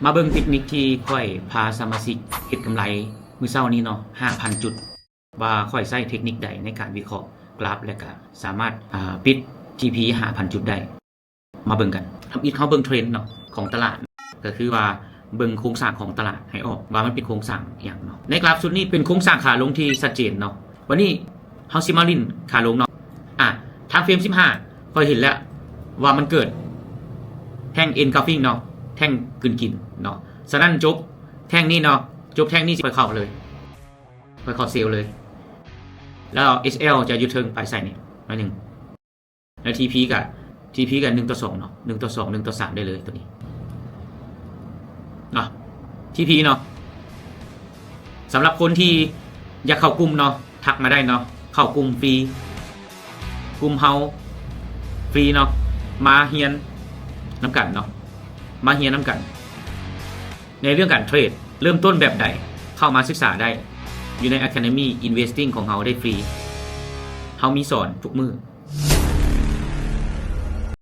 ມາເບິ່ງເຕັກນິກທີ່ຂ້ອຍພາສະມາຊິກເຮັດກຳໄລມື້ເຊົ້ານີ້ເນາະ ຫ້າພັນຈຸດ ວ່າຂ້ອຍໃຊ້ເຕັກນິກໃດໃນການວິເຄາະກຣາຟ ແລະກະສາມາດ ອາ ປິດ ທີພີ ຫ້າພັນຈຸດໄດ້. ມາເບິ່ງກັນ. ທຳອິດເຮົາເບິ່ງເທຣນເນາະ ຂອງຕະຫຼາດ ກະຄືວ່າເບິ່ງໂຄງສ້າງຂອງຕະຫຼາດໃຫ້ອອກວ່າມັນເປັນໂຄງສ້າງຫຍັງເນາະ. ໃນກຣາຟຊຸດນີ້ເປັນໂຄງສ້າງຂາລົງທີ່ຊັດເຈນເນາະ. ວັນນີ້ເຮົາຊິມາຫຼິ້ນຂາລົງເນາະ. ອາ ທາມເຟຣມສິບຫ້າ ຂ້ອຍເຫັນແລ້ວວ່າມັນເກີດແທ່ງ engulfing ເນາະ ແທ່ງກືນກິນເນາະ. ສະນັ້ນຈົບແທ່ງນີ້ເນາະ ຈົບແທ່ງນີ້ຂ້ອຍເຂົ້າເລີຍ ຂ້ອຍເຂົ້າເຊວເລີຍ. ແລ້ວ ເອສແອລ ຈະຢູ່ເທິງປາຍໄຊນີ້ໜ້ອຍໜຶ່ງ ແລ້ວ ທີພີ ກະ ທີພີ ກະ ໜຶ່ງຕໍ່ສອງເນາະ ໜຶ່ງຕໍ່ສອງ ໜຶ່ງຕໍ່ສາມໄດ້ເລີຍໂຕນີ້ເນາະ. ທີພີ ເນາະ ສຳລັບຄົນທີ່ຢາກເຂົ້າກຸ່ມເນາະ ທັກມາໄດ້ເນາະ ເຂົ້າກຸ່ມຟຣີ ກຸ່ມເຮົາຟຣີເນາະ. ມາຮຽນນຳກັນເນາະ ມາຮຽນນຳກັນໃນເລື່ອງການເທຣດ ເລີ່ມຕົ້ນແບບໃດ ເຂົ້າມາສຶກສາໄດ້ຢູ່ໃນ Academy Investing ຂອງເຮົາໄດ້ຟຣີ. ເຮົາມີສອນທຸກມື້.